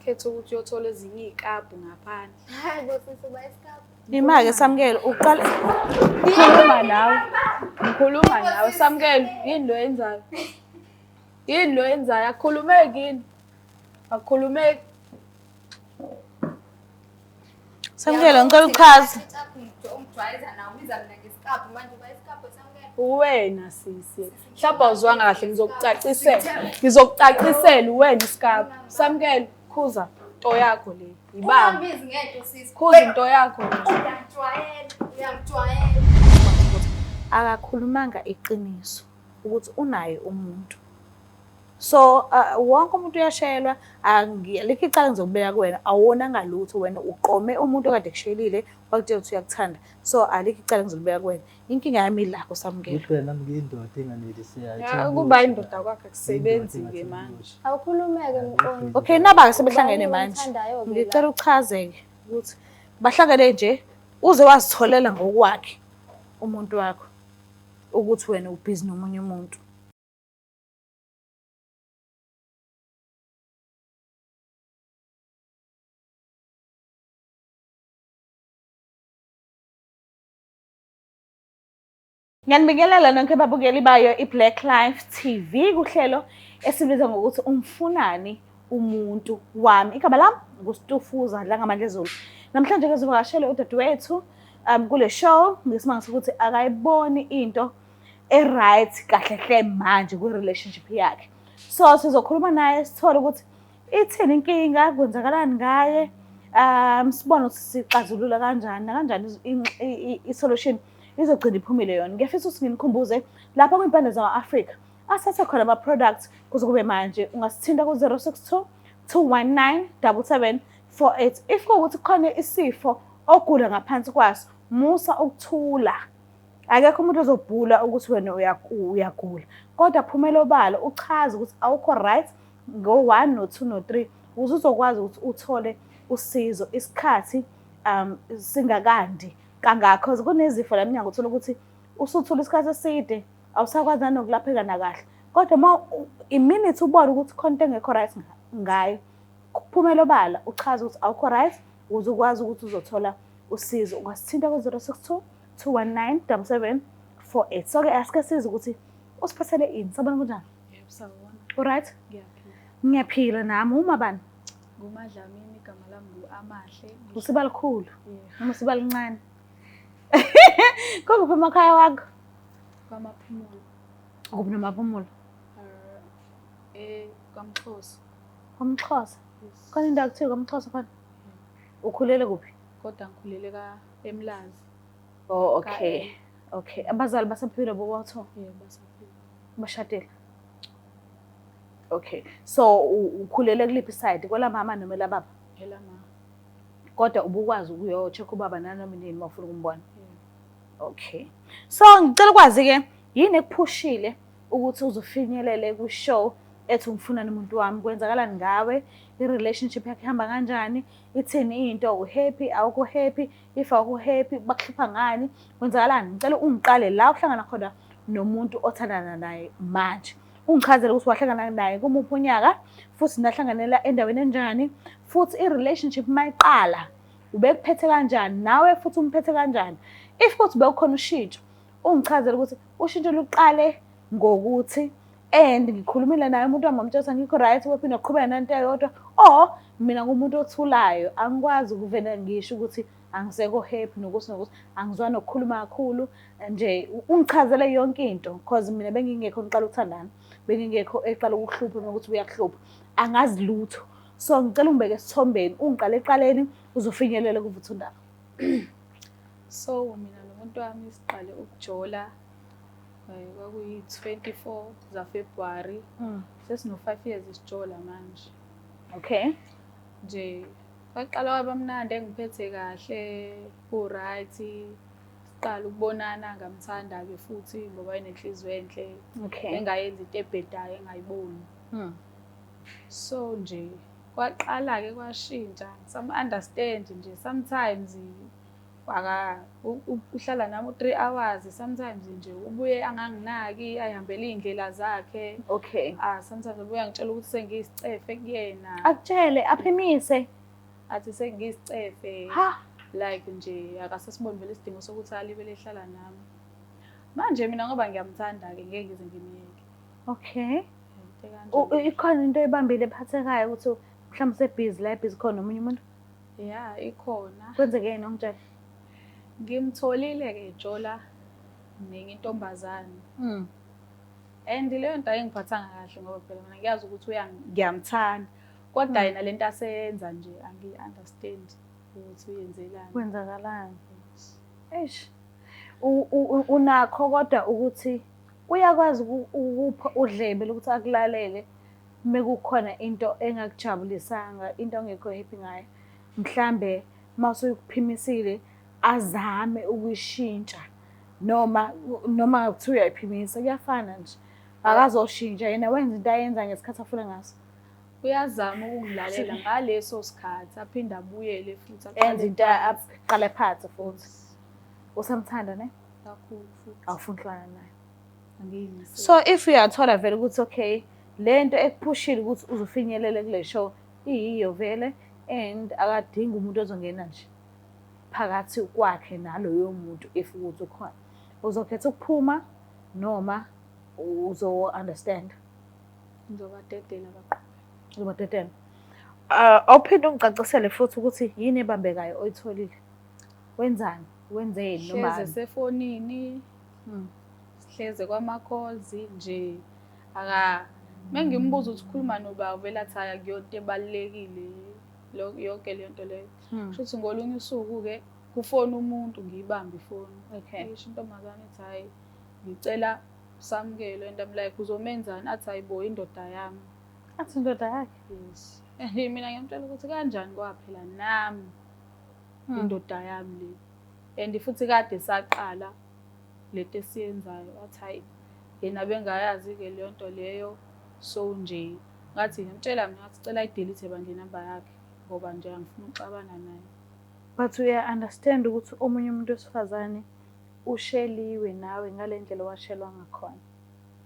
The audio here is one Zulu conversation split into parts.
Khetha ukuthi uyothola ezinye iy'kabhu ngaphandle. Hayi bo sisi uba isikabhu. Ima-ke Samukelo, uqale Ngikhuluma nawe. Ngikhuluma nawe Samukelo, yini lo yenzayo? Yini lo yenzayo? Akukhulumeki yini? Akukhulumeki. Samukelo, ngicela uchaze. Ungijwayeza nawe ubiza mina ngesikabhu manje uba isikabhu Samukelo. Uwena sisi. Mhlawumbe awuzwanga kahle ngizokucacisela. Ngizokucacisela uwena isikabhu. Samukelo, khuza into yakho le. Ibamba. Ungambizi ngento sisi. Khuza into yakho le. Uyangijwayela, uyangijwayela. Akakhulumanga iqiniso ukuthi unaye umuntu. So wonke umuntu uyashelwa, alikho icala engizokubeka kuwena, awonanga lutho wena uqome umuntu okade ekushelile wakutshela ukuthi uyakuthanda. So alikho icala engizolibeka kuwena. Inkinga yami ila kuSamukelo. Ukuthi wena ngiyindoda enganelisekayo. Ya, ukuba indoda kwakhe akusebenzi-ke manje. Awukhulumeke mqondo. Okay, naba-ke sebehlangene Ubani manje. omthandayo-ke Ngicela la? uchazeke ukuthi bahlangene nje uze wazitholela ngokwakhe umuntu wakho ukuthi wena ubhizi nomunye umuntu. Ngiyanibingelela nonke babukeli bayo i-Black Life TV kuhlelo esibiza ngokuthi umfunani umuntu wami. Igama lami nguStufuza Dlangamandla Zulu. Namhlanje ke sivakashele udadewethu kule show ngesimanga sokuthi akayiboni into e-right kahle hle manje kwi-relationship yakhe. So sizokhuluma naye sithole ukuthi ithini inkinga, kwenzakalani ngaye, sibone ukuthi sixazulula kanjani nakanjani i-solution izogcina iphumile yona. Ngiyafisa ukuthi nginikhumbuze lapha kwimpande zakwa-Afrika asathe khona ama-products kuze kube manje. Ungasithinta ku-062 219 7748 if kuwukuthi kukhona isifo ogula ngaphansi kwaso, musa ukuthula. Akekho umuntu ozobhula ukuthi wena uyagula, kodwa phumela obala uchaze ukuthi awukho right ngo-1 no-2 no-3 ukuze uzokwazi ukuthi uthole usizo isikhathi singakandi kangakho. Cause kunezifo la emnyango uthola ukuthi usuthula isikhathi eside awusakwazi nanokulapheka nakahle, kodwa uma iminute ubona ukuthi khona into engekho right ngayo, phumela obala uchaze ukuthi awukho right ukuze ukwazi ukuthi uzothola usizo. Ungasithinta ku-062 219 7748. So-ke asike size ukuthi usiphathele ini. Sabona kunjani? Yebo, sawubona. U-right? Ngiyaphila. Ngiyaphila nami. Uma bani? NguMadlamini, igama lami ngu-Amahle. Usiba likhulu Yebo. noma usiba lincane? Kukuphi emakhaya wakho? KwaMaphumulo. Kuphi noMaphumulo? KwaMxhosa. KwaMxhosa? Yes. Khona indawo kuthiwa kwaMxhosa khona? Ukhulele kuphi? Kodwa ngikhulele ka eMlazi. Oh, okay. Okay. Abazali basaphila bobatho? Yebo, basaphila. Bashadile? Okay. So ukhulele kuliphi side? Kwela mama noma elababa? Elamama. Kodwa ubukwazi ukuyo-check ubaba nanoma nini uma ufuna ukumbona? Yebo. Okay. So ngicela ukwazi ke yini ekuphushile ukuthi uzofinyelele ku-show ethi umfunani umuntu wami, kwenzakalani ngawe, i-relationship yakhe ihamba kanjani, ithini into, u-happy, awukho happy, if awukho happy bakuhlupha ngani, kwenzakalani? Ngicela ungiqale la uhlangana khona nomuntu othandana naye manje. Ungichazele ukuthi wahlangana naye kumuphi unyaka, futhi nahlanganela endaweni enjani, futhi i-relationship mayiqala ubekuphethe kanjani, nawe futhi umphethe kanjani. If kuthi bekukhona ushintsho, ungichazele ukuthi ushintsho luqale ngokuthi and ngikhulumile naye umuntu wami ngamtshela ukuthi angikho right, waphinde waqhubeka nento eyodwa, or mina ngumuntu othulayo, angikwazi ukuvele ngisho ukuthi angisekho happy nokuthi nokuthi angizwani nokukhuluma kakhulu nje. Ungichazele yonke into cause mina bengingekho ngiqala ukuthandana, bengingekho eqala ukukuhlupha nokuthi uyakuhlupha, angazi lutho. So ngicela ungibeke esithombeni, ungiqale eqaleni uzofinyelela kuvuthondaba. So mina nomuntu wami siqale ukujola kwakuyi-24 zaFebruary. Sesino-5 years sijola manje. Okay. Nje kwaqala kwaba mnandi, engiphethe kahle, ku-right. Siqala ukubonana ngamthanda-ke futhi ngoba enenhliziyo enhle. Okay. Engayenzi into ebhedayo engayiboni. So nje kwaqala-ke kwashintsha, some understand nje sometimes Aka uhlala nami u-3 hours sometimes nje ubuye anganginaki ayihambele iy'ndlela zakhe. Okay. Ah, sometimes ubuye angitshela ukuthi sengiyisicefe kuyena. Akutshele aphimise. Athi sengiyisicefe. Ha. Like nje akasasiboni vele isidingo sokuthi alibele ehlala nami. Manje mina ngoba ngiyamthanda-ke ngeke ngize ngimyeke. Okay. Into ekanjalo. Ikhona into oyibambile ephathekayo ukuthi mhlawumbe usebhizi la ebhizi khona nomunye umuntu? Ya, ikhona. Kwenzekeni ongitshela? Ngimtholile-ke ejola nenye intombazane. And leyo nto ayingiphathanga kahle ngoba phela mina ngiyazi ukuthi ngiyamthanda. Kodwa yena lento aseyenza nje angiyi-understand ukuthi uyenzelani. Kwenzakalani? Eish. Unakho kodwa ukuthi uyakwazi ukupha udlebe lokuthi akulalele mekukhona into engakujabulisanga, into ongekho happy ngayo. Mhlambe mawusuyikuphimisile azame ukuyishintsha noma kuthiwa uyayiphimisa kuyafana nje. Akazoshintsha yena, wenza into ayenza ngesikhathi afuna ngaso. Uyazama ukungilalela ngaleso sikhathi aphinde abuyele futhi aqale Enze into aqale phansi futhi. Usamthanda ne? Kakhulu futhi. Awufuni ukuhlala naye. Angiyimisele. So if uyathola vele ukuthi okay, le nto ekuphushile ukuthi uzofinyelele kule show iyiyo vele and akadingi umuntu ozongena nje phakathi kwakhe naloyo muntu if ukuthi ukhona. Uzokhetha ukuphuma noma uzo-understand? Ngizobadedela baqhubeke. Uzobadedela. Awuphinde ungicacisele futhi ukuthi yini ebambekayo oyitholile? Wenzani? Wenzeni noma? Hleze sefonini. Sihleze kwama-calls nje. Aka mengimbuza ukuthi ukhuluma noba uvela athi hhayi akuyonto ebalulekile yonke leyo nto leyo. Kusho ukuthi ngolunye usuku-ke kufona umuntu ngiyibambe ifoni. Isho intombazane ithi hhayi ngicela samukele and I'm like uzomenzani? Athi hayi bo indoda yami. Athi indoda yakhe? Yes. And mina ngiyamtshela ukuthi kanjani kwaphela nami indoda yami le. And futhi kade saqala lento esiyenzayo athi hayi yena bengayazi-ke leyo nto leyo so nje ngathi ngiyamtshela mina ngathi cela ayidelete bandla inamba yakhe ngoba nje angifuni ukuxabana naye. But uya-understand ukuthi omunye umuntu wesifazane usheliwe nawe ngale ndlela owashelwa ngakhona.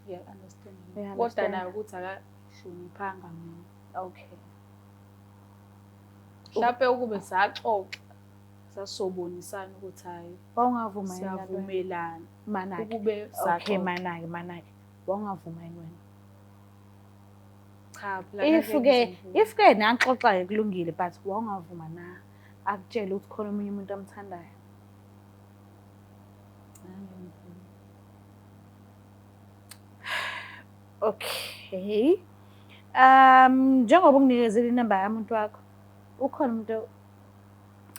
Ngiya-understand. Uya-understand. Kodwa naye ukuthi akahloniphanga mina. Okay. Mhlampe ukube saxoxa sasobonisana ukuthi hayi Wawungavuma yini nalento? siyavumelana. Manake. Ukube Okay, saxoxa. manake, manake. Wawungavuma yini wena? Cha, phela If ngeke ke ngize if ke naxoxa-ke kulungile but wawungavuma na akutshele ukuthi khona omunye umuntu amthandayo? Ngivuma. Okay. Njengoba unginikezile inamba yamuntu wakho, ukhona umuntu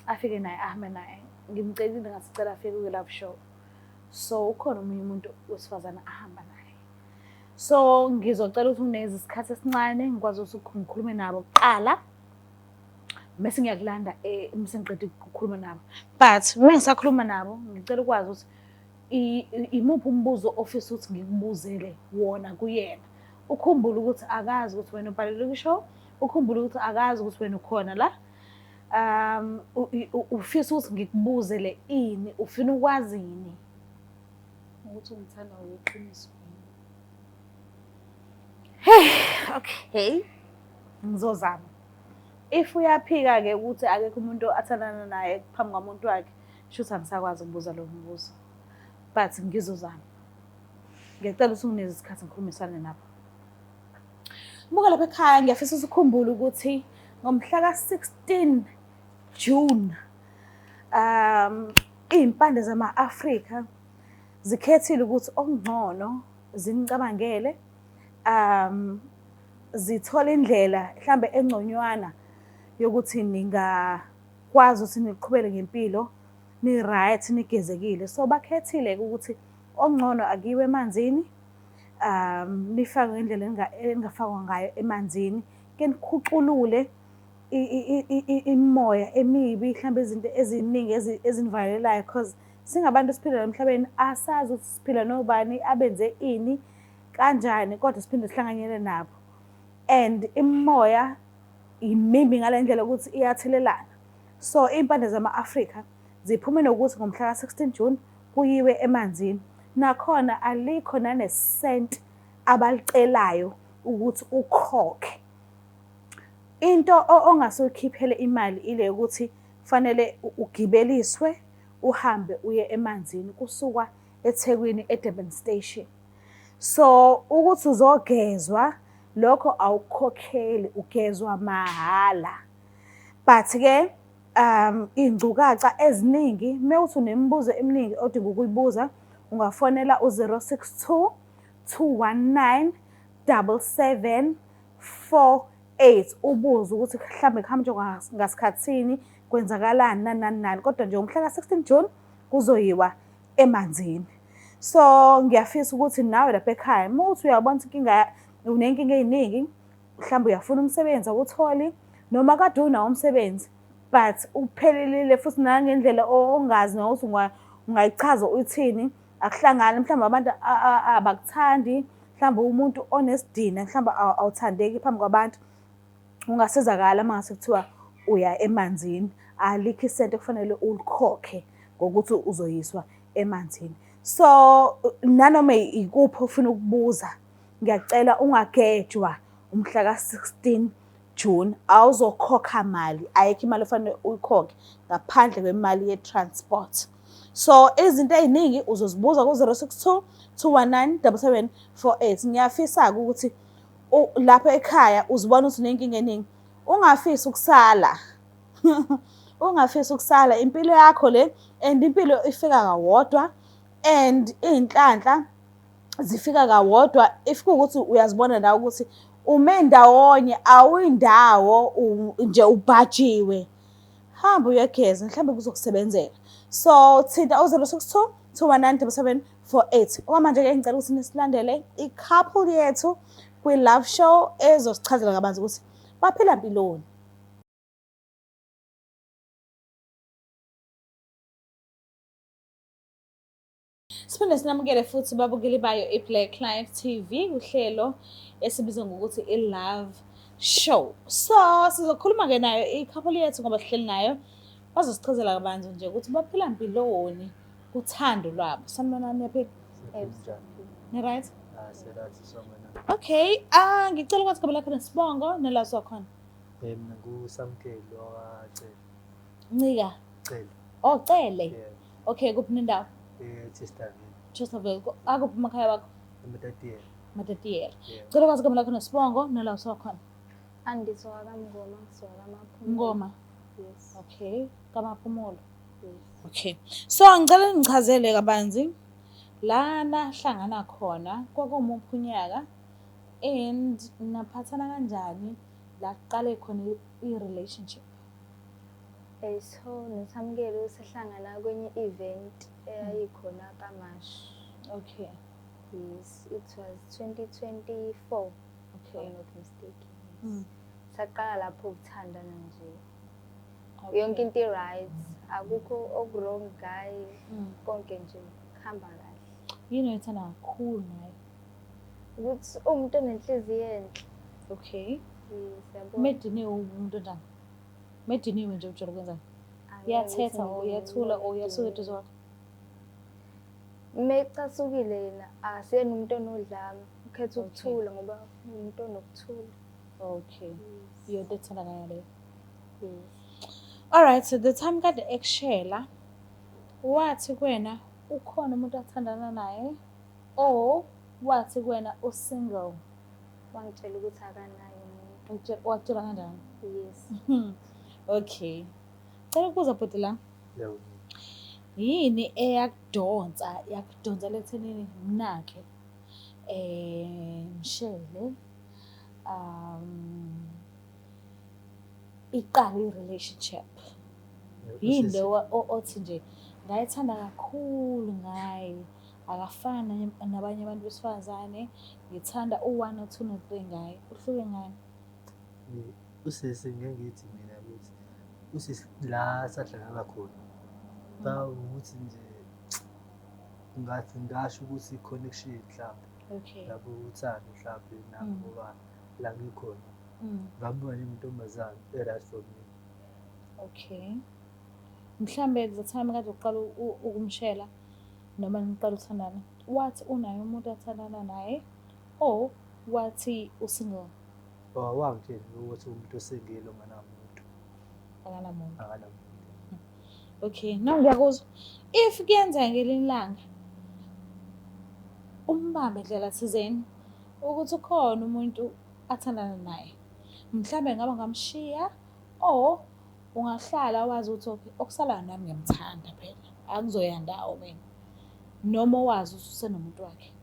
afike naye ahambe naye. Ngimcelile ngathi cela afike kwi-live show. So ukhona omunye umuntu wesifazane ahamba naye. So ngizocela ukuthi unginikeze isikhathi esincane ngikwazi ukuthi ngikhulume nabo kuqala. Bese ngiyakulanda bese ngiqeda ukukhuluma nabo. But uma ngisakhuluma nabo ngicela ukwazi ukuthi imuphi umbuzo ofisa ukuthi ngikubuzele wona kuyena. Ukhumbule ukuthi akazi ukuthi wena ubhalelwe kwi-show, ukhumbule ukuthi akazi ukuthi wena ukhona la. Ufisa ukuthi ngikubuzele ini, ufuna ukwazini? Ukuthi ungithanda ngokweqiniso. Hey, okay. Ngizozama. If uyaphika-ke ukuthi akekho umuntu athandana naye phambi kwamuntu wakhe, shuthi angisakwazi ukubuza lo mbuzo. But ngizozama. Ngiyacela ukuthi unginike isikhathi ngikhulumisane nabo. Buka lapha ekhaya, ngiyafisa ukuthi ukhumbule ukuthi ngomhla ka-16 June, iy'mpande zama-Afrika zikhethile ukuthi okungcono zinicabangele, zithole indlela mhlambe engconywana yokuthi ningakwazi ukuthi niqhubele ngempilo ni-right, nigezekile. So bakhethile-ke ukuthi okungcono akuyiwe emanzini, nifakwe ngendlela eningafakwa ngayo emanzini, ke nikhuculule imimoya emibi, mhlambe izinto eziningi ezinivalelayo, because singabantu esiphila emhlabeni asazi ukuthi siphila nobani, abenze ini, kanjani, kodwa siphinde sihlanganyele nabo. And imimoya imibi ngale ndlela ukuthi iyathelelana. So iy'mpande zama-Afrika Ziphume nokuthi ngomhla ka-16 June kuyiwe emanzini. Nakhona alikho nanesenti abalicelayo ukuthi ukhokhe. Into ongase uyikhiphele imali ile yokuthi kufanele ugibeliswe uhambe uye emanzini kusukwa eThekwini eDurban Station. So ukuthi uzogezwa lokho awukukhokheli ugezwa mahhala. But ke iy'ngcukaca eziningi mewuthi unemibuzo eminingi odinga ukuyibuza ungafonela u-062 219 7748 ubuze ukuthi mhlawumbe kuhambe ngasikhathini kwenzakalani nani nani nani kodwa nje umhla ka-16 June kuzoyiwa emanzini. So ngiyafisa ukuthi nawe lapha ekhaya uma uthi uyabona ukuthi inkinga unenkinga ey'ningi mhlawumbe uyafuna umsebenzi awutholi noma kade unawo umsebenzi but uphelelile futhi nangendlela ongazi nokuthi ungayichaza uthini akuhlangani mhlawumbe abantu abakuthandi mhlawumbe umuntu onesidina mhlawumbe awuthandeki phambi kwabantu ungasizakala uma ngase kuthiwa uya emanzini alikho isenti okufanele ulikhokhe ngokuthi uzoyiswa emanzini. So nanoma ikuphi ofuna ukubuza ngiyacela ungagejwa umhla ka-16 June awuzokhokha mali ayikho imali ofanele uyikhokhe ngaphandle kwemali ye-transport. So izinto ey'ningi uzozibuza ku-062 219 7748. Ngiyafisa-ke ukuthi lapha ekhaya uzibona ukuthi unenkinga eningi ungafisi ukusala ungafisi ukusala impilo yakho le and impilo ifika kawodwa and iy'nhlanhla zifika kawodwa if kuwukuthi uyazibona nawe ukuthi ume ndawonye awuyindawo nje ubhajiwe hamba uyogeza mhlawumbe kuzokusebenzela so thinta u-062 219 7748 okwamanje-ke ngicela ukuthi nisilandele i-couple yethu kwi-love show ezosichazela kabanzi ukuthi baphila mpiloni. Siphinde sinamukele futhi babukeli bayo i-Black Life TV uhlelo esibizwa ngokuthi i-Love Show. So sizokhuluma-ke nayo i-couple yethu ngoba sihleli nayo bazosichazela kabanzi nje ukuthi baphila mpiloni kuthando lwabo. Sanibonani niyaphila? Njani? Ni-right? Ah, si-right sawubona. Okay, ah ngicela ukwazi igama lakho nesibongo nelazi wakhona. Mina nguSamkelo wakwaCele. Ncika. Cele. Oh, Cele. Yeah. Okay, kuphi nendawo? Chesterville. Chesterville. Akuphi emakhaya wakho? EMatatiele. Matatiele. Yeah. Cela ukwazi igama lakho nesibongo nelazi wakhona. Andiswa kaMngoma, ngisuka kaMaphumulo. Ngoma. Yes. Okay, kaMaphumulo. Yes. Okay. So ngicela ningichazele kabanzi la nahlangana khona kwakuwumuphi unyaka and naphathana kanjani la kuqale khona i-relationship. So noSamkelo sahlangana kwenye event eyayikhona kaMash. Okay. Yes, it was 2024 if Okay. I'm not mistaken. Yes. Mm. Saqala lapho ukuthandana nje. Okay. Yonke into i-right, akukho oku-wrong ngaye, Mm. konke nje kuhamba kahle. Yini oyithanda kakhulu ngaye? Ukuthi uwumuntu onenhliziyo enhle. Okay. Yes, yabo. Mediniwe umuntu onjani? Mediniwe nje ujwayele ukwenzani? Angeke Uyathetha ngithi or uyathula or uyasuka ngimubone eduze kwakho? Uma ecasukile yena akasiyena umuntu onodlame, ukhetha Okay. ukuthula ngoba uwumuntu onokuthula. Okay. Yes. Iyonto ethanda ngayo leyo. Yes. Alright, so the time kade ekushela wathi kuwena ukhona umuntu athandana naye or wathi kuwena u-single? Wangitshela ukuthi akanaye umuntu. Wakutshela kanjani? Yes. Okay. Cela ukubuza bhuti la. Yebo. Yini eyakudonsa yakudonsela ekuthenini mnake mshele iqale i-relationship? Yini le othi nje ngayithanda kakhulu ngaye akafani nabanye abantu besifazane ngithanda u-one no-two no-three ngaye uhluke ngani? Usisi ngeke ngithi mina ukuthi usisi la sahlangana khona ba ukuthi nje ngathi ngasho ukuthi connection mhlawumbe Okay. yabo uthando mhlawumbe nami ngoba la ngikhona Mm. ngambona njengentombazane e-right for me. Okay. Mhlambe the time kade uqala ukumshela noma niqala ukuthandana, wathi unaye umuntu athandana naye or wathi u-single? Wangitshela ukuthi umuntu osingile onganamuntu. Akanamuntu. Akanamuntu. Okay, no ngiyakuzwa. If kuyenzeka ngelinye ilanga umbambe ndlela thizeni ukuthi ukhona umuntu athandana naye, mhlambe ngabe ungamshiya or ungahlala wazi ukuthi okay, okusalayo nami ngiyamthanda phela, angizoya ndawo mina, noma wazi ukuthi usenomuntu wakhe.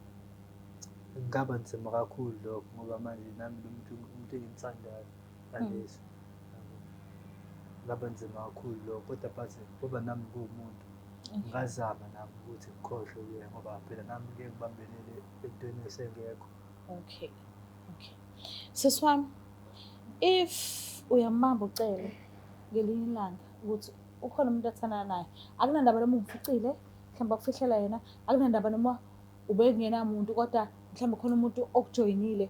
Kungaba nzima kakhulu lokho ngoba manje nami lo muntu, umuntu engimthandayo ngalesi. Kungaba nzima kakhulu lokho kodwa but ngoba nami ngiwumuntu ngingazama nami ukuthi ngikhohlwe kuye ngoba phela nami ngeke ngibambelele entweni esengekho. Okay, okay. Sisi wami, if uyambamba ucele ngelinye ilanga ukuthi ukhona umuntu athandana naye, akunandaba noma umficile, mhlawumbe akufihlela yena, akunandaba noma ubengenamuntu kodwa mhlawumbe khona umuntu okujoyinile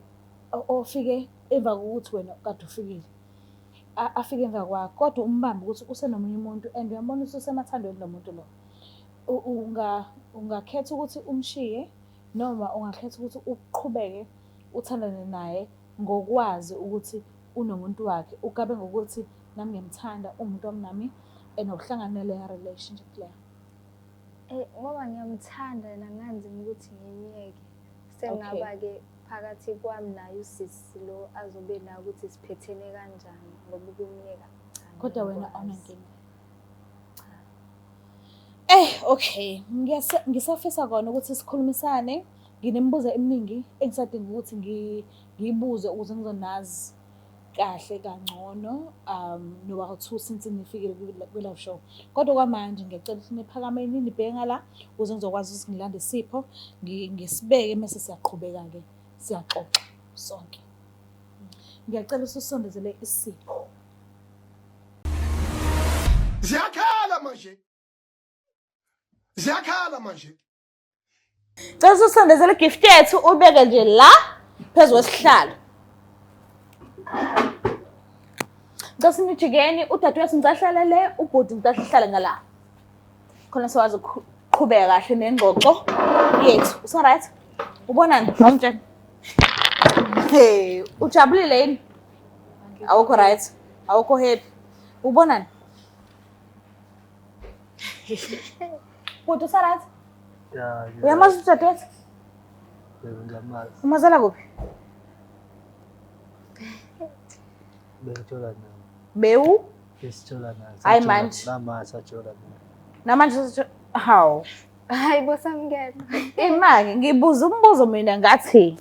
ofike emva kokuthi wena kade ufikile. Afike emva kwakho kodwa umbambe ukuthi usenomunye umuntu and uyambona ukuthi usemathandweni lo muntu lo. Ungakhetha ukuthi umshiye noma ungakhetha ukuthi uqhubeke uthandane naye ngokwazi ukuthi unomuntu wakhe, ugabe ngokuthi nami ngiyamthanda umuntu wami nami and awuhlangani naleya relationship leyo. Ngoba ngiyamthanda yena kunganzima ukuthi ngimyeke. Sengaba-ke phakathi kwami naye usisi lo azobe la ukuthi siphethene kanjani ngoba ukumyeka cha, Kodwa wena ngikwazi. awunankinga. Okay. Ngisafisa kona ukuthi sikhulumisane. Nginemibuzo eminingi engisadinga ukuthi ngiyibuze ukuze ngizonazi kahle kangcono, noba two since nifikile kwi-live show. Kodwa kwamanje ngiyacela ukuthi niphakameni nibheke ngala ukuze ngizokwazi ukuthi ngilande isipho, ngisibeke mese siyaqhubeka-ke siyaxoxa sonke. Ngiyacela ukuthi usondezele isipho. Ziyakhala manje. Ziyakhala manje. Cela usondezele igift yethu ubeke nje la phezu kwesihlalo. Ngicela sinijikeni, udadewethu ngicela ahlale le, ubhuti ngicela ahlale ngala. Khona sikwazi ukuqhubeka kahle nengxoxo yethu. Usa right? Ubonani? Ngomtshela. Hey, ujabulile yini? Awukho right? Awukho happy? Ubonani? Bhuti usa right? Ya, Uyamazi udadewethu? Yebo, ngiyamazi. Umazela kuphi? Bengithola naye. Bewu? Besithola naye. Hayi manje. Namanje sajola naye. Namanje hawu. Hayi bo Samkelo. Imaki ngibuza umbuzo mina ngathi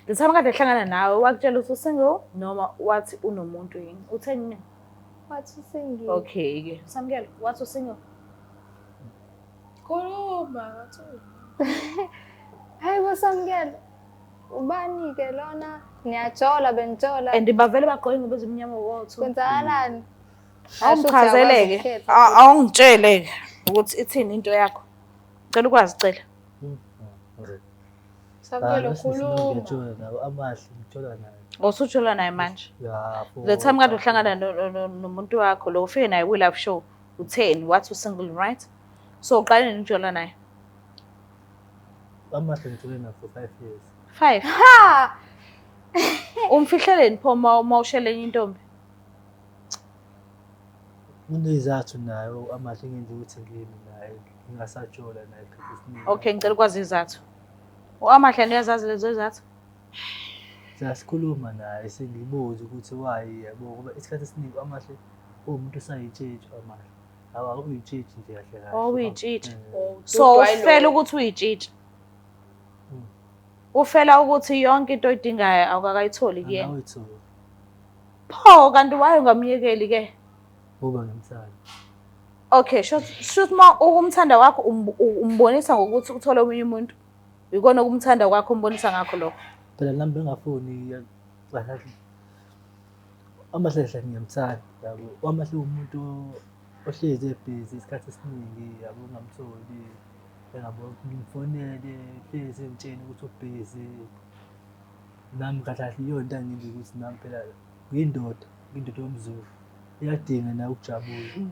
the time kade ehlangana nawe wakutshela ukuthi usingle noma wathi unomuntu yini? Utheni? Wathi usingle. Okay ke. Samkelo, wathi usingle. Khuluma wathi. Hayi bo Samkelo. Ubani ke lona? Niyajola benijola. And bavele bagqoke ingubo ezimnyama wothu. Kwenzakalani? Awungichazeleke. Awungitshele ukuthi ithini into yakho. Cela ukwazi cela. Samkelo khuluma. Ngijola naye amahle ngijola naye. Usujola naye manje. Ya. The time kade uhlangana nomuntu wakho lo ufike naye kwi-live show utheni wathi usingle, right? So uqale nini ukujola naye? Amahle ngijole naye for 5 years. 5. Ha! Umfihleleni pho uma ushele enye intombi? Kunezathu nayo amahle ngenza ukuthi ngimi naye ngingasajola naye isikhathi esiningi. Okay, ngicela ukwazi izathu. U-Amahle uyazazi lezo izathu? Siyasikhuluma naye sengibuza ukuthi why yabo ngoba isikhathi esiningi amahle uwumuntu osayitshitshi amahle. Awu uyitshitshi nje kahle kahle. Oh, uyitshitshi. So ufela ukuthi uyitshitshi. Ufela ukuthi yonke into oyidingayo awukakayitholi kuyena. Angawuyitholi. Pho kanti why ungamyekeli ke? Ngoba ngimthanda. Okay, shoot ma ukumthanda kwakho umbonisa ngokuthi uthole omunye umuntu. Ikona ukumthanda kwakho umbonisa ngakho lokho. Phela nami bengafuni kahle. Amahle hle ngiyamthanda yabo. Amahle umuntu ohlezi ebhizi isikhathi esiningi yabo ungamtholi. Yabo ngimfonele hlezi engitshela ukuthi ubhizi. Nami kahle kahle iyona into angenza ukuthi nami phela ngiyindoda, ngiyindoda yomZulu. Iyadinga nayo ukujabula.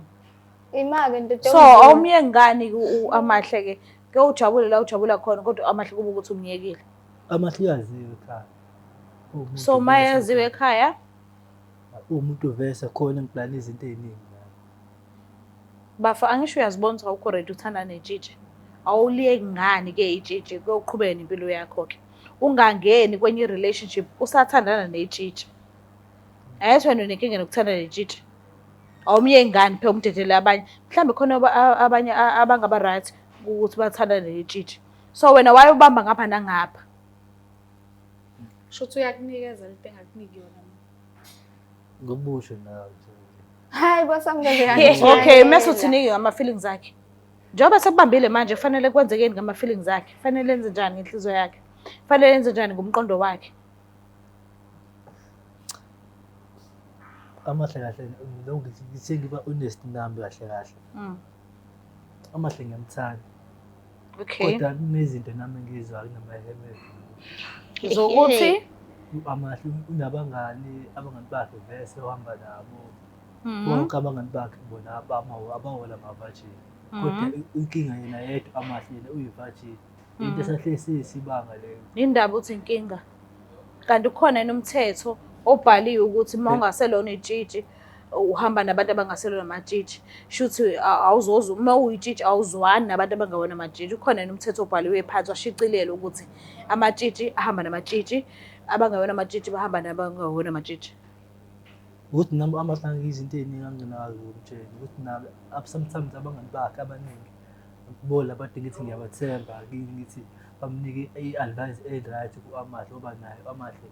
Ima-ke ndoda So yomzimba. awumyeki ngani Amahle ke? Ke ujabule la ujabula khona kodwa Amahle kube ukuthi umyekile. Amahle uyaziwa ekhaya. Uwumuntu So vese mayaziwe ekhaya Uwumuntu vese khona ngiplana izinto ey'ningi naye. Bafa angisho uyazibona ukuthi awukho ready uthanda netshitshi. Awuliyeki ngani ke itshitshi kuyoqhubeka nempilo yakho ke. Ungangeni kwenye relationship usathandana netshitshi. Ayethi wena unenkinga nokuthanda netshitshi. Awumyeki ngani phela umdedele abanye. Mhlambe khona abanye abangaba right ukuthi bathandane netshitshi. So wena wayobamba ngapha nangapha. Shuthi uyakunikeza lento engakuniki yona mina. Ngobusho nawe nje. Hayi bosamukele uyangijwayela. Okay, mase uthini-ke ngama-feelings akhe? Njengoba sekubambile manje kufanele kwenzekeni ngama-feelings akhe? Kufanele enze njani ngenhliziyo yakhe? Kufanele enze njani ngomqondo wakhe? Amahle kahle lokhu ngithe ngiba honest nami kahle kahle. Amahle ngiyamthanda. Okay. Kodwa kunezinto nami engizwa kunamahememe. Zokuthi Amahle unabangani, abangani bakhe vese uhamba nabo. Bonke abangani bakhe bona abawola ama-virgin. Kodwa inkinga yena yedwa Amahle yena uyi-virgin. Into esahlezi siyisibanga leyo. Indaba uthi inkinga. Kanti kukhona yini umthetho obhaliwe ukuthi uma ungaselona itshitshi uhamba nabantu abangaselona amatshitshi. Shuthi awuzozi uma uyitshitshi awuzwani nabantu abangawona amatshitshi. Ukhona yini umthetho obhaliwe phansi washicilelwa ukuthi amatshitshi ahamba namatshitshi, abangawona amatshitshi bahamba nabangawona amatshitshi. Ukuthi nami Amahle izinto ey'ningi angingenazo ukumtshela ukuthi nami sometimes abangani bakhe abaningi bona abantu ngithi ngiyabathemba ngithi bamnike i-advice e-right ku-Amahle ngoba naye Amahle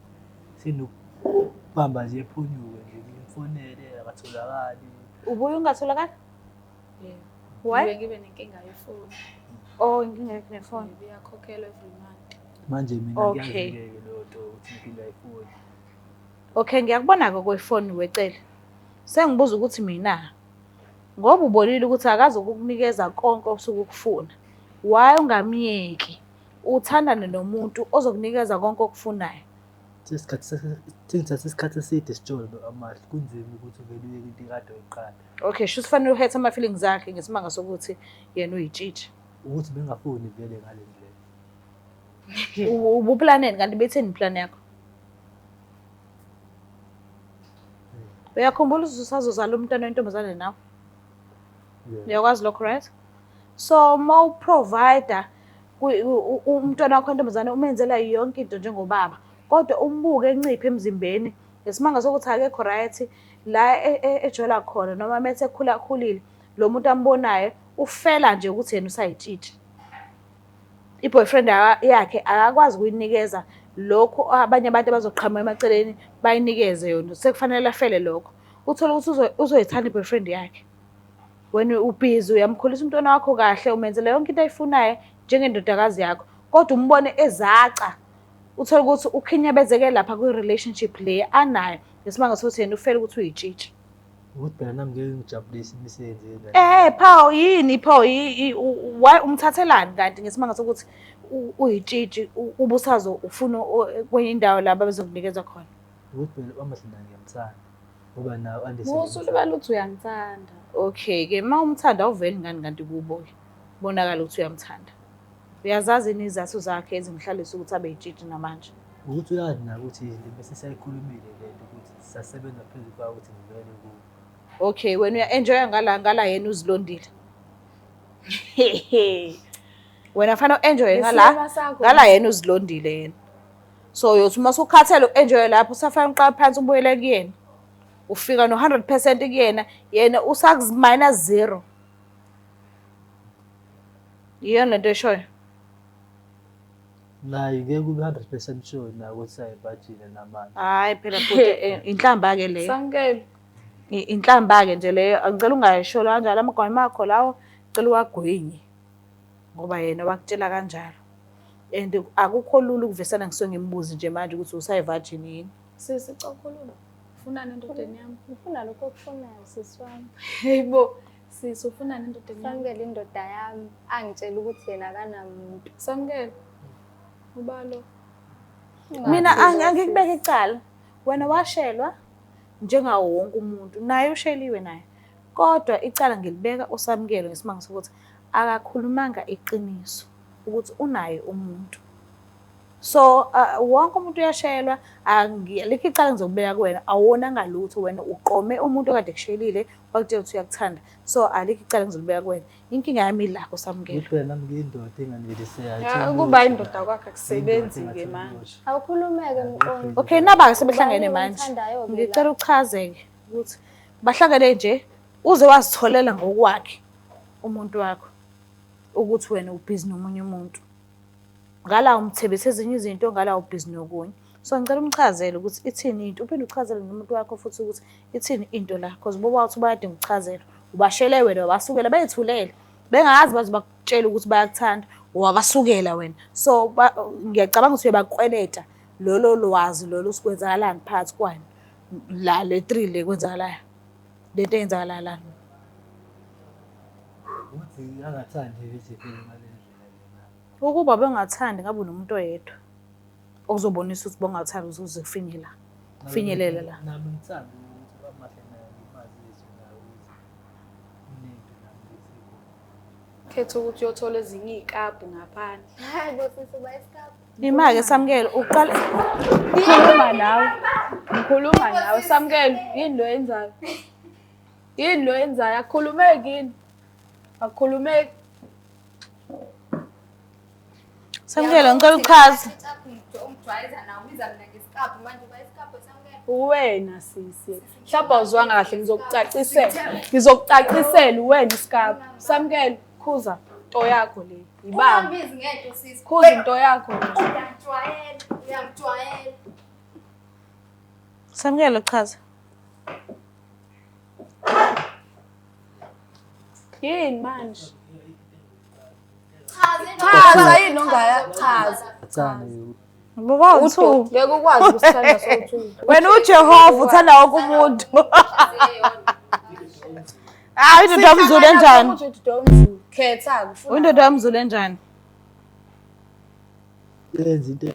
senokubamba nje ephunyuke nje ngimfonele akatholakali. Ubuye ungatholakali? Yebo. Why? Ngibe ngibe nenkinga yefoni. Oh, inkinga yakho nefoni. Yebo, iyakhokhelwa every month. Manje mina Okay. ngiyazi-ke leyo nto ukuthi inkinga yefoni. Okay, ngiyakubona-ke kwefoni wecele. Sengibuza ukuthi mina ngoba ubonile ukuthi akazi ukukunikeza konke osuke ukufuna. Why ungamyeki? Uthandane nomuntu ozokunikeza konke okufunayo. Sesikhathi sengithathe isikhathi eside sijole no-Amahle, kunzima ukuthi uvele uyeke into ekade wayiqala. Okay, shuthi fanele uhethe ama-feelings akhe ngesimanga sokuthi yena uyitshitshi. Ukuthi bengafuni vele ngale ndlela. Ubuplaneni kanti betheni iplan yakho? Uyakhumbula ukuthi usazozala umntwana wentombazane nawe? Yeah. Uyakwazi lokho, right? So uma u-provider umntwana wakho wentombazane umenzela yonke into njengobaba, kodwa umbuke enciphe emzimbeni ngesimanga sokuthi akekho right la ejola khona noma methe ekhula akhulile, lo muntu ambonayo ufela nje ukuthi yena usayitshitshi. I-boyfriend yakhe akakwazi ukuyinikeza lokhu abanye abantu abazoqhamuka emaceleni bayinikeze yona, sekufanele afele lokho. Uthole ukuthi uzoyithanda i-boyfriend yakhe. Wena ubhizi uyamkhulisa umntwana wakho kahle, umenzela yonke into ayifunayo njengendodakazi yakho, kodwa umbone ezaca. Uthole ukuthi ukhinyabezeke lapha kwi-relationship le anayo ngesimanga sokuthi yena ufele ukuthi uyitshitshi. Ukuthi phela nami ngeke ngijabulise imisebenzi yengane. Pho yini pho why umthathelani kanti ngesimanga sokuthi uyitshitshi ubusazo ufuna kwenye indawo la babezokunikeza khona? Ukuthi phela Amahle naye ngiyamthanda ngoba nawe andise. Musulubala uthi uyangithanda. Okay ke uma umthanda awuveli ngani kanti kubo ke? Bonakala ukuthi uyamthanda. Uyazazi yini izathu zakhe ezimhlalisa ukuthi abe yitshitshi namanje? Ukuthi uyazi nawe ukuthi izinto bese siyayikhulumile le nto ukuthi sisasebenza phezu kwayo ukuthi ngivele kuwo. Okay, wena uya-enjoya ngala yena uzilondile. Wena fanele u-enjoye ngala, Isilima sakho. ngala yena uzilondile yena. So uyothi uma usukhathele u-enjoye lapho usafanele uqale phansi ubuyele kuyena. Ufika no-100% kuyena, yena usaku-minus 0. Iyona lento eshoyo. Naye ngeke kube 100% sure naye ukuthi ayibhajile namanje. Hayi phela bhuti inhlamba-ke leyo. Samukelo. Inhlamba-ke nje leyo, angicela ungayisho kanjalo amagama akho lawo, ngicela uwagwinye. Ngoba yena wakutshela kanjalo. And akukho lula ukuvesana ngisuke ngimbuze nje manje ukuthi usayi-virgin yini. Sisi cokhuluma. Ufunani endodeni yami? Ngifuna lokho okufunayo sisi wami. Hey bo, sisi ufunani endodeni yami? Samukele indoda yami angitshela ukuthi yena akanamuntu. Samukelo. Ubalo. Mina angikubeka icala. Wena washelwa. njengawo wonke umuntu, naye usheliwe naye. Kodwa icala ngilibeka uSamukelo ngesimanga sokuthi akakhulumanga iqiniso ukuthi unaye umuntu. So wonke umuntu uyashelwa, alikho icala engizokubeka kuwena, awonanga lutho wena uqome umuntu okade ekushelile wakutshela ukuthi uyakuthanda. So alikho icala engizolibeka kuwena. Inkinga yami ila kuSamukelo. Ukuthi wena nami ngiyindoda enganelisekayo. Ya, ukuba indoda kwakhe akusebenzi-ke manje. Awukhulumeke mqondo. Okay, naba-ke sebehlangene Ubani manje. omthandayo-ke la? Ngicela uchazeke ukuthi bahlangene nje uze wazitholela ngokwakhe umuntu wakho ukuthi wena ubhizi nomunye umuntu. Ngala umthembisa ezinye izinto, ngala ubhizi nokunye. So ngicela umchazele ukuthi ithini into, uphinde uchazele nomuntu wakho futhi ukuthi ithini into la cause boba uthi bayadinga ukuchazelwa. Ubashele wena wabasukela beyithulele. Bengazi baze bakutshele ukuthi bayakuthanda, wabasukela wena. So ngiyacabanga ukuthi uyabakweleta lolo lwazi lolo ukuthi kwenzakalani phakathi kwani la le 3 le kwenzakalayo. Lento eyenzakalayo la. Ukuthi angathandi ukuthi vele ngale ndlela lena. Ukuba bengathandi ngabe unomuntu oyedwa okuzobonisa ukuthi bongathandi ukuthi uze kufinyela kufinyelele la. Nami ngithanda ukuthi amahle naye ngimazise naye ukuthi unento nami lesikhona. Khetha ukuthi uyothola ezinye iy'kabhu ngaphandle. Hayi bo sisi uba isikabhu. Ima-ke Samukelo uqale Ngikhuluma nawe. Ngikhuluma nawe Samukelo, yini lo yenzayo? Yini lo yenzayo? Akukhulumeki yini? Akukhulumeki. Samukelo ngicela uchaze. Ungijwayeza nawe ubiza mina ngesikabhu manje uba isikabhu Samukelo. Uwena sisi. Mhlawumbe awuzwanga kahle ngizokucacisela. Ngizokucacisela uwena isikabhu. Samukelo, khuza into yakho le. Ibamba. Ungambizi ngento sisi. Khuza into yakho le. Uyangijwayela, uyangijwayela. Samukelo chaza. Yini manje? Chaza Chaza yini ongaya chaza. Thanda Boba u2. Ngeke ukwazi ukusithanda sowu-two. Wena uJehova uthanda wonke umuntu. Hayi indoda yomZulu enjani? Ukuthi indoda yomZulu. Khetha-ke ufuna. Indoda yomZulu enjani? yenza into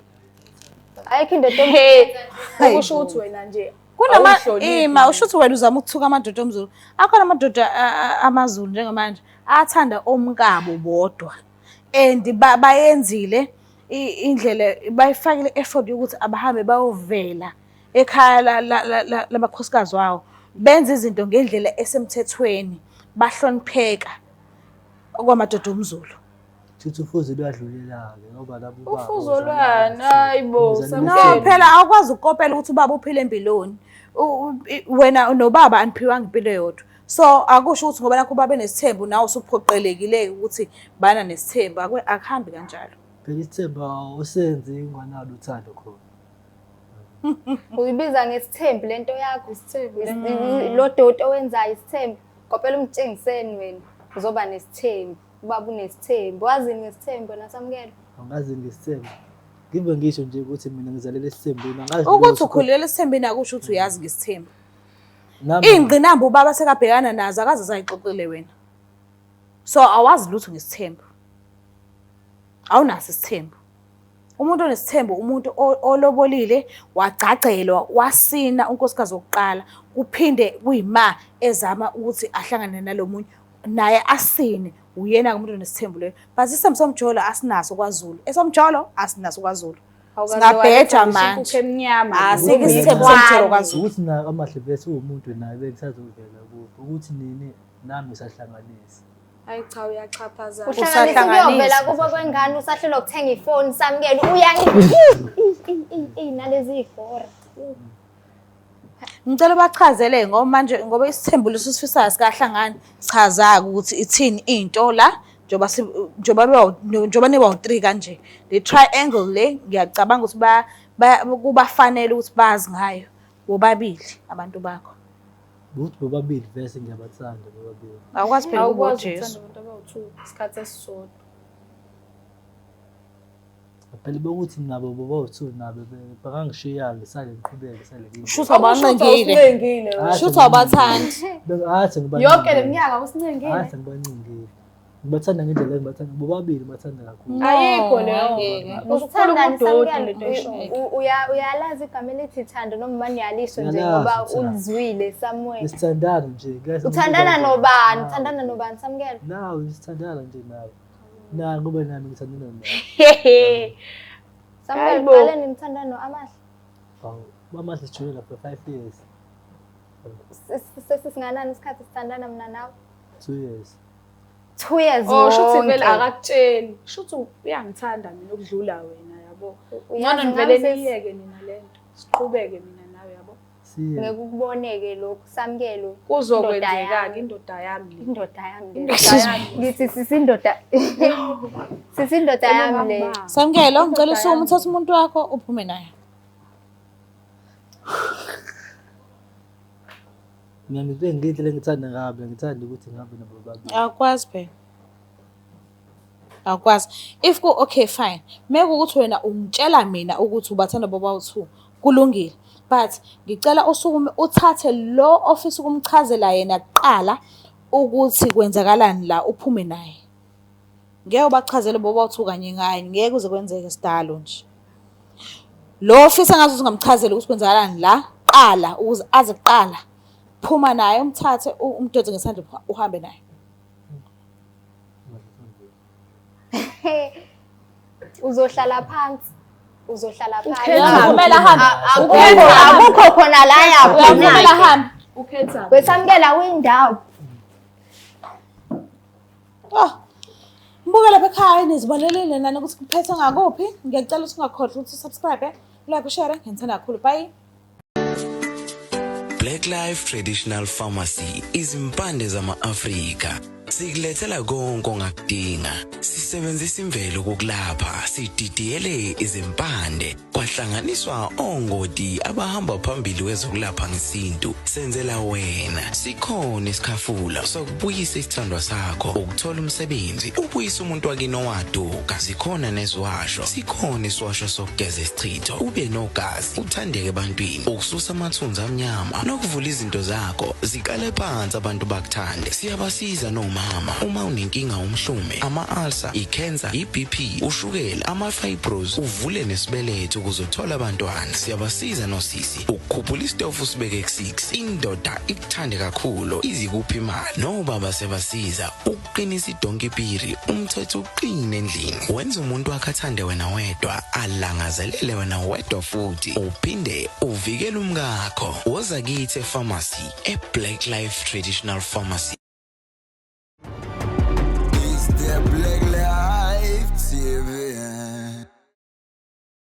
Ayikho indoda He, okusho ukuthi wena nje Kunama awuhloniphi. ima usho ukuthi wena uzama ukuthuka amadoda omZulu. Akhona amadoda amaZulu njengamanje athanda omkabo bodwa. And bayenzile indlela bayifakile effort yokuthi abahambe bayovela ekhaya labakhosikazi wawo. Benza izinto ngendlela esemthethweni, bahlonipheka okwamadoda omZulu. Futhi ufuzo luyadlulela-ke ngoba labo baba Ufuzo uzalana lwani? nesithembu. Hayi bo, Uzalana No, Samkelo. phela awukwazi ukukopela ukuthi ubaba uphile empiloni. Wena nobaba aniphiwanga impilo eyodwa. So akusho ukuthi ngoba nakho ubaba enesithembu nawe usuphoqelekile ukuthi bana nesithembu. Akuhambi kanjalo. Phela isithembu awusenzi unganalo uthando khona. Uyibiza ngesithembu lento yakho. Isithembu. Lo doti owenzayo isithembu. Kopela umtshengiseni wena. Uzoba nesithembu. Ubaba unesithembu. Wazini ngesithembu wena Samukelo? Angazi ngesithembu. Ngibe ngisho nje ukuthi mina ngizalela esithembini. Angazi Ukuthi lutho. ukhulele esithembini akusho ukuthi uyazi ngesithembu. Nami- Iy'ngqinamba ubaba sekabhekana nazo akaze azayixoxele wena. So awazi lutho ngesithembu. Awunaso isithembu. Umuntu onesithembu umuntu olobolile wagcagcelwa wasina unkosikazi wokuqala kuphinde kuyima ezama ukuthi ahlangane nalomunye naye asine uyena umuntu onesithembu leyo. But isithembu somjolo asinaso kwaZulu. Esomjolo asinaso kwaZulu. Awukaze Singabheja waletha ngisho manje. inkukhu emnyama. Asikho isithembu somjolo kwaZulu. Ukuthi na amahle bese uwumuntu naye bengisazovela kubo. Ukuthi nini nami ngisahlanganisa. Hayi cha uyaxhaphaza. Uhlanganisa Usahlanganisa. ukuyovela kubo kwengane usahlelwa ukuthenga ifoni Samukelo uyangi nalezi y'gora. Ngicela ubachazele ngoba manje ngoba isithembu leso sifisayo sikahlangani chaza-ke ukuthi ithini into la njengoba njengoba njengoba niba u-3 kanje le triangle le ngiyacabanga ukuthi kubafanele ukuthi bazi ngayo bobabili abantu bakho. Ukuthi bobabili vese ngiyabathanda bobabili. Awukwazi phela ukuba Awukwazi uJesu. ukuthanda abantu abawu-two isikhathi esisodwa. Phela bokuthi nabo bobawu-two nabo bangangishiya ngisale ngiqhubeke sale ngiyindoda. Shuthi awubancengile. Awusincengile wena. Shuthi awubathandi. Athi ngibancengile. Yonke le minyaka awusincengile. Athi ngibancengile. Ngibathanda ngendlela engibathanda bobabili, ngibathanda kakhulu. Ayikho leyo. Ngeke. Usithandani Ukhuluma udoti Samkelo? lento oyishoyo. Uyalazi igama elithi thando noma niyalisho nje Ngiyalazi ngoba uthando. ulizwile somewhere. Sithandana nje. Guys, Uthandana ngibuza nje. nobani? Nawe. Uthandana nobani Samkelo? Nawe sithandana nje nawe. Na ngoba nami ngithandana nawe. Samkelo Hayibo. qale nimthandana no-Amahle. Awu, Amahle sijwayele for 5 years. Sesisinganani isikhathi sithandana mina nawe? 2 years. 2 years Oh, shuthi vele wonke. akakutsheli. Shuthi uyangithanda mina ukudlula wena yabo. Uyazi Ngcono nivele ngami sis- niyeke nina lento. Siqhubeke mina nawe yabo. Siye. Ngeke ukuboneke lokhu Samkelo. Kuzokwenzeka-ke indoda yami le. Indoda yami le. Indoda yami. Ngithi sisindoda. Sisindoda yami le. Samkelo, ngicela usukume uthathe umuntu wakho uphume naye. Mina ngithe ngindlela engithanda ngayo, mina ngithanda ukuthi ngihambe nabo bobabili. Awukwazi phela. Awukwazi. If ku okay fine. Meke ukuthi wena ungitshela mina ukuthi ubathanda bobawu-two, kulungile. But ngicela usukume uthathe lo ofisa ukumchazela yena kuqala ukuthi kwenzakalani la uphume naye. Ngeke ubachazele bobawu-two kanye kanye, ngeke kuze kwenzeke sidalo nje. Lo ofisa ngathi ungamchazela ukuthi kwenzakalani la qala ukuze aze kuqala. Phuma naye umthathe umdonse ngesandla uhambe naye. Uzohlala phansi. Uzohlala phansi. Uyamvumela ahambe. Akukho khona la Uyamvumela yakhona. ahambe. Ukhetha. Wesamkela windawo. Oh. Mbuka lapha ekhaya nizibalelile nani ukuthi kuphethe ngakuphi. Ngiyacela ukuthi ungakhohlwa ukuthi usubscribe, like, ushare. Ngithanda kakhulu. Bye. Black Life Traditional Pharmacy, izimpande zama-Afrika. Sikulethela konke ongakudinga. Sisebenzisa imvelo ukulapha, sididiyele izimpande, kwahlanganiswa ongoti abahamba phambili kwezokulapha ngesintu. Senzela wena. Sikhona isikhafula sokubuyisa isithandwa sakho, ukuthola umsebenzi, ubuyise umuntu wakini owaduka. Zikhona neziwasho. Sikhona isiwasho sokugeza isichitho, ube nogazi, uthandeke ebantwini, ukususa amathunzi amnyama nokuvula izinto zakho ziqale phansi abantu bakuthande. Siyabasiza nomama uma unenkinga umhlume, ama-ulcer, i-cancer, i-BP, ushukela, ama-fibros, uvule nesibeletho ukuze uthole abantwana. Siyabasiza nosisi ukukhuphula isitofu usibeke ku-6, indoda ikuthande kakhulu izikuphi imali. Nobaba siyabasiza ukuqinisa idonki piri, umthetho uqine endlini, wenza umuntu wakhe athande wena wedwa, alangazelele wena wedwa, futhi uphinde uvikele umkakho. Woza kithi epharmacy, e-Black Life Traditional Pharmacy.